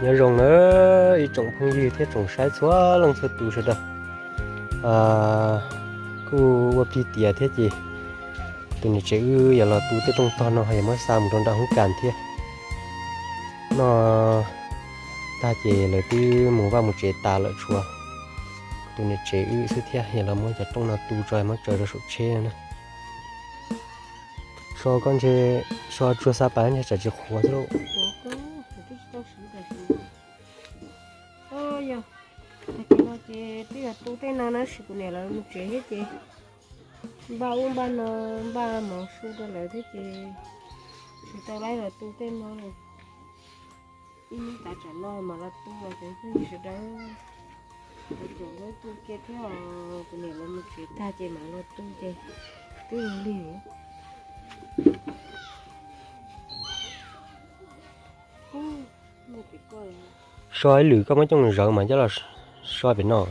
Nyob zoo na ib tsoom phooj ywg thiab tsoom saib txhua leej txhua tus sawv daws. Kuj ua plig tiav thiab ces tus niam tsev wb yuav los tu tej rooj tog no ho yuav muab xa mus rau nram hoob kas thiab. Noj tag ces lawv twb mus vaj mus tsev tas lawm, tshuav tus niam tsev wb xwb thiab. Yog los muab cov rooj no tu tso muab tsaws rau saum tsheb na. So koj ntshe so tsuag xa pas ntshe tsam tsis qhuav xwb lauj. Yog, tag kis no ces twb yog tu tej no na, sis kuv niam lawv mus tsev thiab ces npaj ub npaj no, npaj mov su rau lawv thiab ces tsis tau laib los tu tej no. Ib hnub tav tsam no mam los tu los ces phooj ywg sawv daws, tseem nrog tu kiag thiab, kuv niam lawv mus tsev tag ces mam los tu ces twb lig. So ib lwm koj muab coj mus zawv mas coj los so pem no.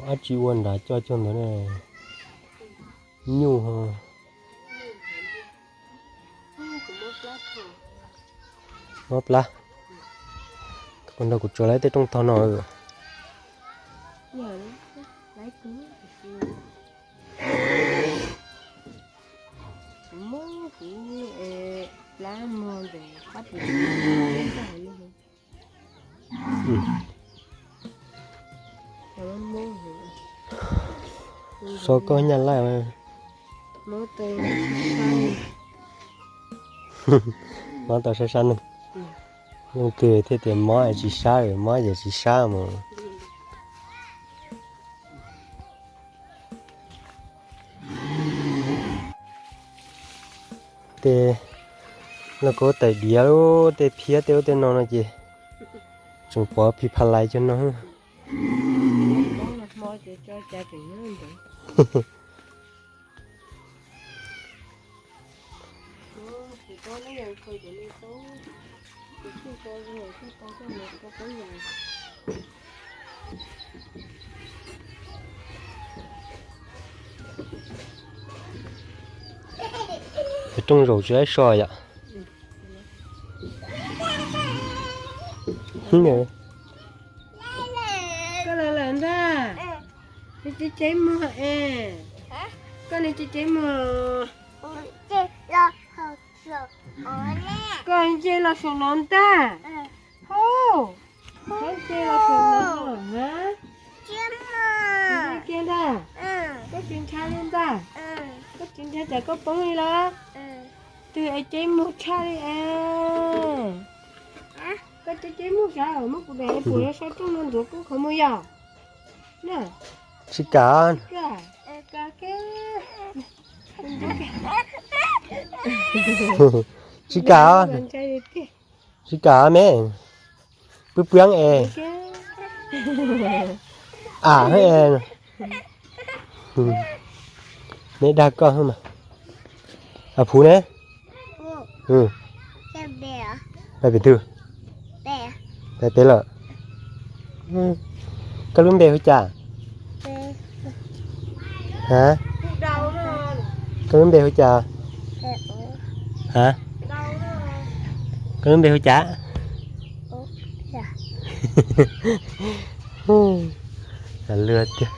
Ab tsi ua nrad coj coj ntawd ne. Nyuj. Mob plab. Kuv nrog kuv tsuav lawv tej rooj tog no. So koj nyaj laij. Mob tau sab sab ne. Leej twg thiaj tias mob es tsis sab, mob ces tsis sab mus. Tej lauj kaub tais diav, tej phiab tej ub tej no no ces tseem pov phis pha lais cov no. Cov rooj zaum tsis laib so yom. Koj los lawm ntag. Nws tsis cev muag es. Koj nws tsis cev muag. Koj nce los saum no ntag. Hau, koj nce los saum no na. Kiag ntag. Koj tsis ntshai li ntag. Koj tsis ntshai tsam koj poob li los? Twg es cev muag tshaj li es. Koj cev cev muag sav muab kuv daim pum los so rooj no ntxuav kub qhov muag yog. Tsis kam. Tsis kam. Tsis kam me. Pw pw es. A, me dag koj. A Phuv ne. Pais pem twg? Pais pem lawm. Koj lub npe hu cas? Ha? Koj lub npe hu cas? Ha? Koj lub npe hu cas? Lwg tiag.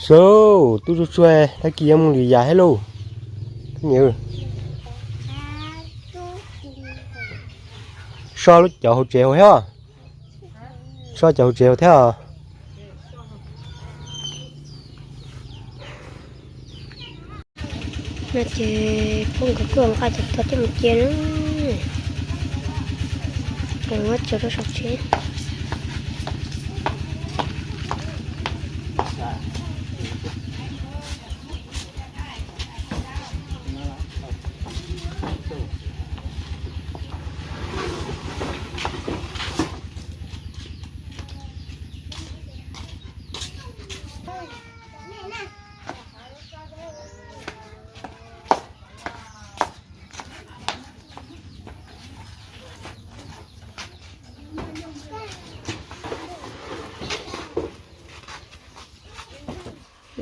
Saub, tub tsuag tsuag, tag kis yuav mus lwm yam thiab lauj. So cov hauv tsev hauv thiab. So cov hauv tsev hauv thiab os. No ces phooj ywg kuj nqa cov tog coj mus cia na. Kuv muab tso rau saum tsheb.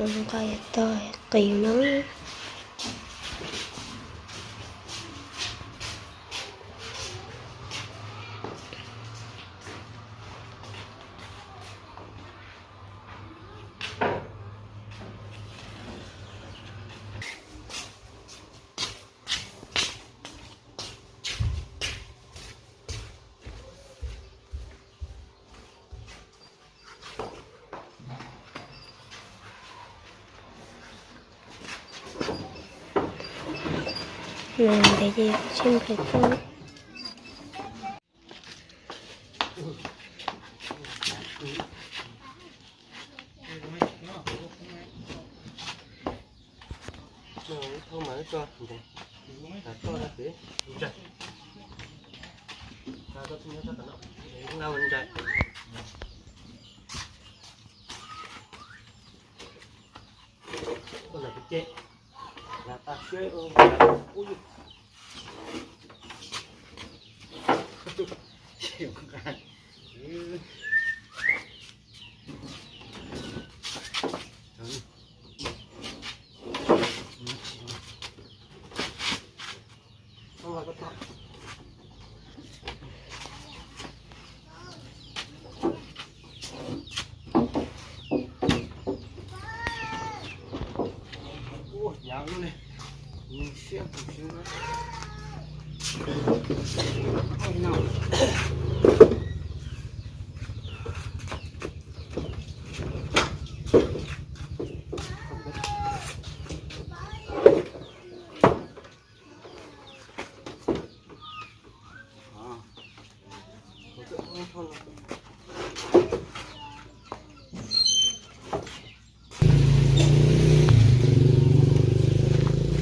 Nqa tog qis no. Ntev ces sib nplhaim tuaj.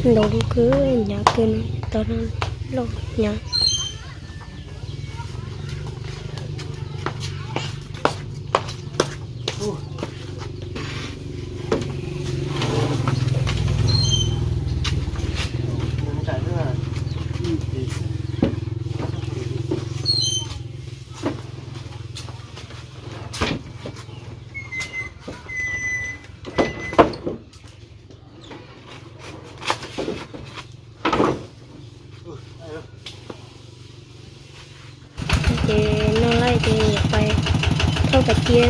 Ntau lub kawg, hnyav kawg no, tau no loj hnyav. Ces no lawm ces pais thauj kav cia.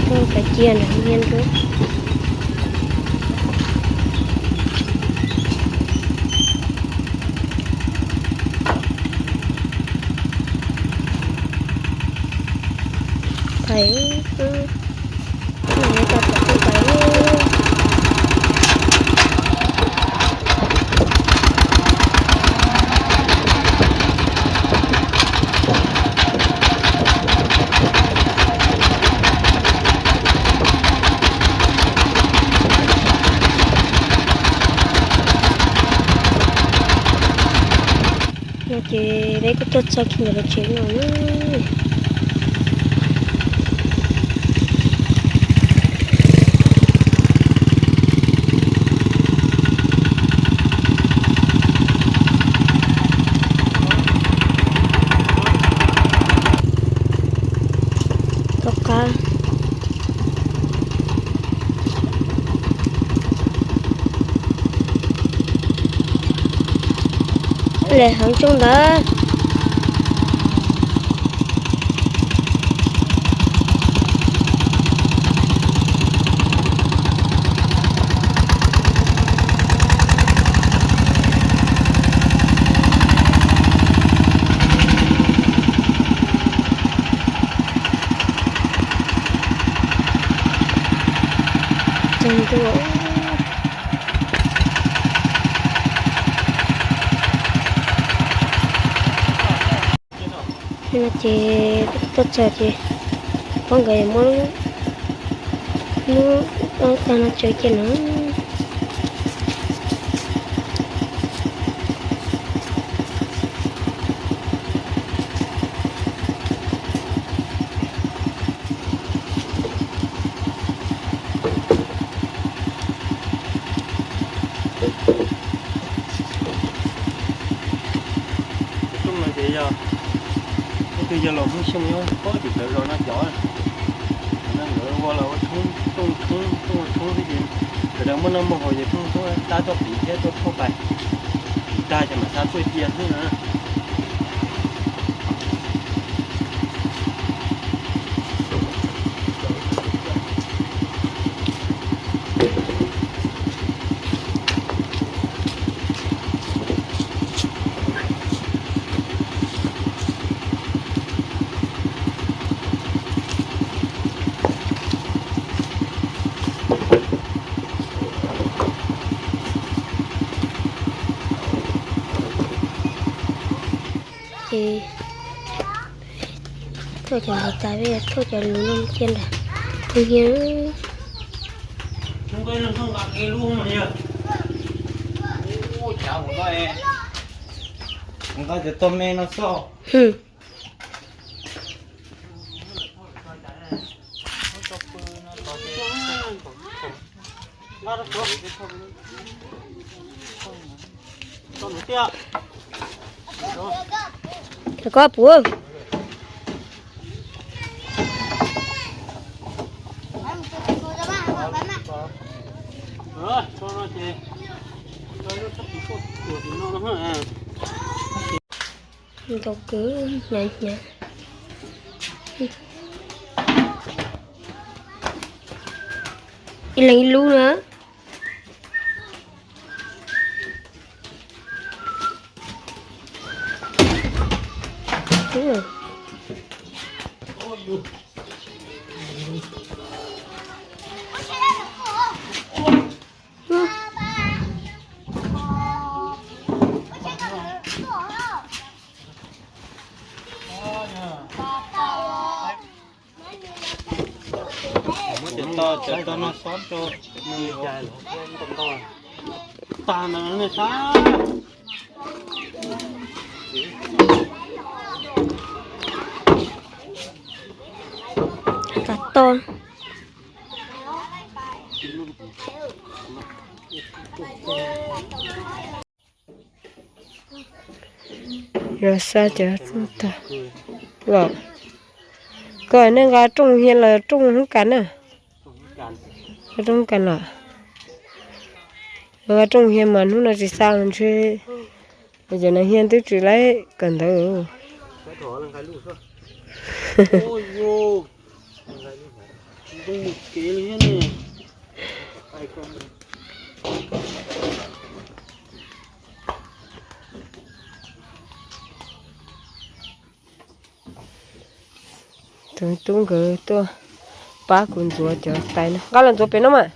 Thauj kav cia nrog nyiaj nruab. Pais, no yog cov pais. No ces peb kuj tuaj txog kiag ntawm lawv tsev no na. Tom qab lawv heev tsooj ntawd. Tsaus ntuj. No ces tuaj txog ces pog nkawd yuav muab, muab ob tag no tsaws cia no. Tus rooj no ces yog leej twg yog laus Hmoob Xyooj nyob pem tim plawv zos no cov, no nkawd ua los ua tshoob, rooj tshoob, rooj ua tshoob xwb ces sawv daws muaj noj muaj haus ces rooj tshoob tab tuaj qiv thiab tuaj thauj pais, qiv tag ces mam xa tuaj cia xwb na. Ces thauj cov lus tas peb yuav thauj cov lus no cia nram phooj ywg. Nqa cov tau me no xwb. Koj puv. Ntau kawg, hnyav hnyav. Ib leeg ib lub na. Muab cov tau, cov tau no xob rau. Tag no ne sab. Kav toj. Yog xa cov tag los, koj nej nqa rooj hiav los rooj hoob kas na? Nqa rooj hoob kas los. Nqa rooj hiav mas hnub no tsis xa ntshe. Cov no hiav twb tsis laib kawm ntawv. Tus tub nkawd tuaj pab kuv ntxuav cov tais no. Nqa los ntxuav pem no mas.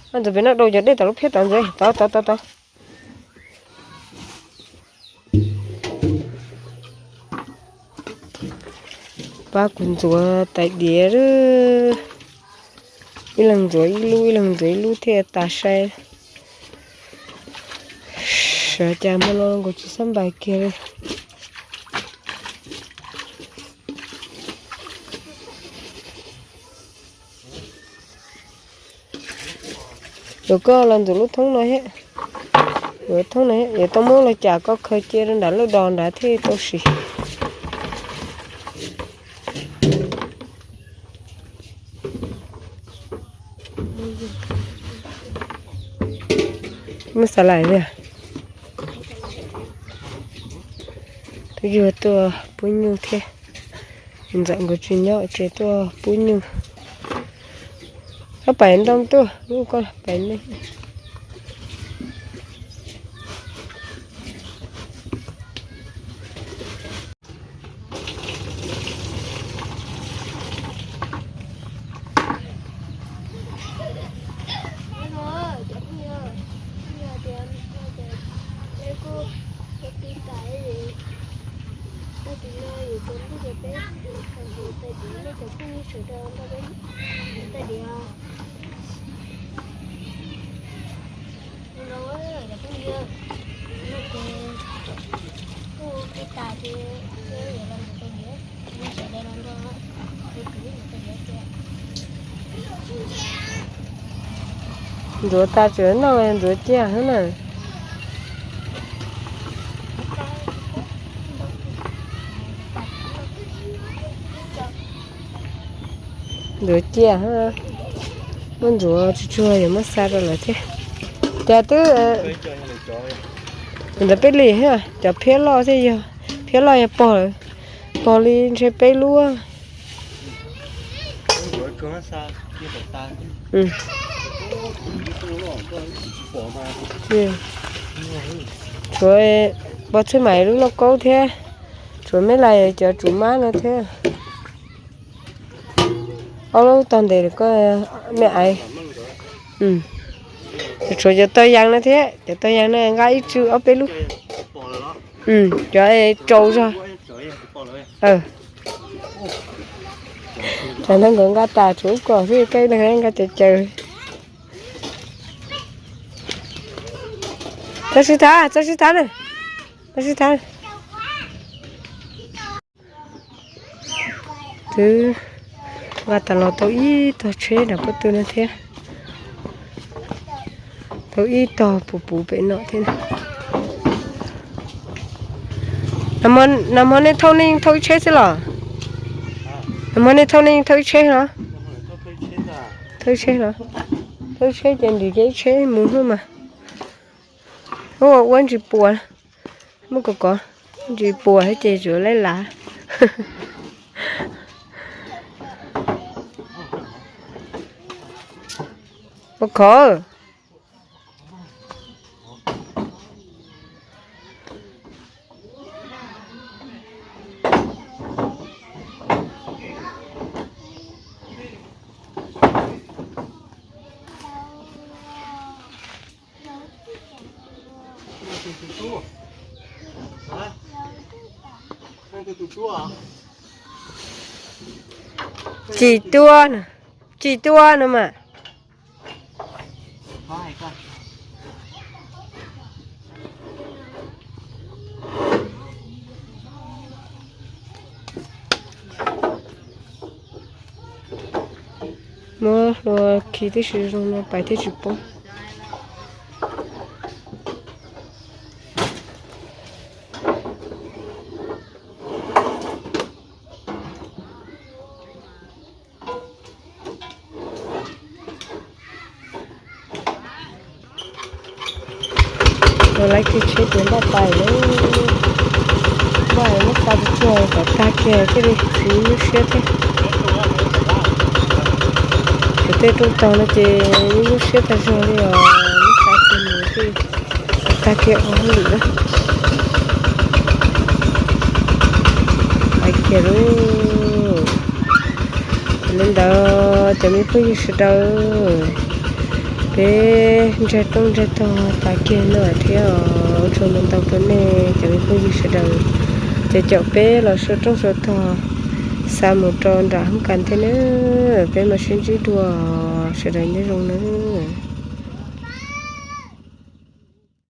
Nqa ntxuav pem no, daus cov dej tom lub phiab tod ntxuav. Tod tod tod tod. Pab kuv ntxuav tais diav. Ib leeg ntxuav ib lub, ib leeg ntxuav ib lub thiaj tas sai. Xyov cas hmo no nkaus tsis xab npais kiag li. Yuav koj los ntxuav lub thoob no thiab. Lub thoob no thiab, yuav tau muab los cas koj khaws cia rau nram lub dos nrad thiaj tau siv. Muab xav lais li. Twb yog tuaj pub nyuj thiab. Ntxawm nkawd tsis nyob ces tuaj pub nyuj. Koj pais ntoo tuaj, koj pais ne. Ntxuav tas tseem noj, ntxuav ciaj thiab na. Ntxuav ciaj, muab ntxuav tsuag tsuag yuav muab xa rau lawv thiab. Cas twb ntawd peb li thiab, cov phiab loj thiab yog, phiab loj yog pog, pog li ntshe peb lub. Tshuav pog Txhiaj Maim lub lauj kaub thiab, tshuav Meb Lais cov tsum mab no thiab. Ob lub tog ntes koj me aiv. Tshuav cov tog yas no thiab, cov tog yas no nqa ib tsw ob peb lub. Cov rau zog. Tam no nkawd nqa tas tsuav ub kom xwb, kab no nqa caws caws. Txhob sib thab, txhob sib thab na, txhob sib thab. Twb nqa tas los tau ib tog tsheb nram pob tw no thiab. Tau ib tog puv puv pem no thiab. Nag hmo nej thauj nej yeej thauj ib tsheb xwb los? Nag hmo nej thauj nej yeej thauj ib tsheb los? Thauj ib tsheb los? Thauj ib tsheb ces ntim kiag ib tsheb mus hwb mas. Ua ntsis puas, muab kov kov, ntsis puas thiab ces tsuas laib lav. Ua khov. Tsis tua, tsis tua no mas. Muab hlua khi tib si zoo no pais thiaj tsis poob. Los lawv kiag tsheb ces npaj pais lawm. Npaj muab xa tsuag tsuag kom tag kiag thiaj li tsis nyuaj siab thiab. Cov tej rooj tog no ces nyuaj nyuaj siab tag zog li os, muab xa kiag mus thiaj tag kiag ua hauj lwm na. Pais kiag lauj. Li ntawd cov me phooj ywg sawv daws, peb ntsaig rooj ntsaig tog tas kiag no thiab os, ua tsaug ntau ntau rau nej cov me phooj ywg sawv daws. Ces caum peb los sau rooj sau tog xa mus rau nram hoob kas thiab nawb, peb mam sib ntsib dua, sawv daws nyob zoo nawb.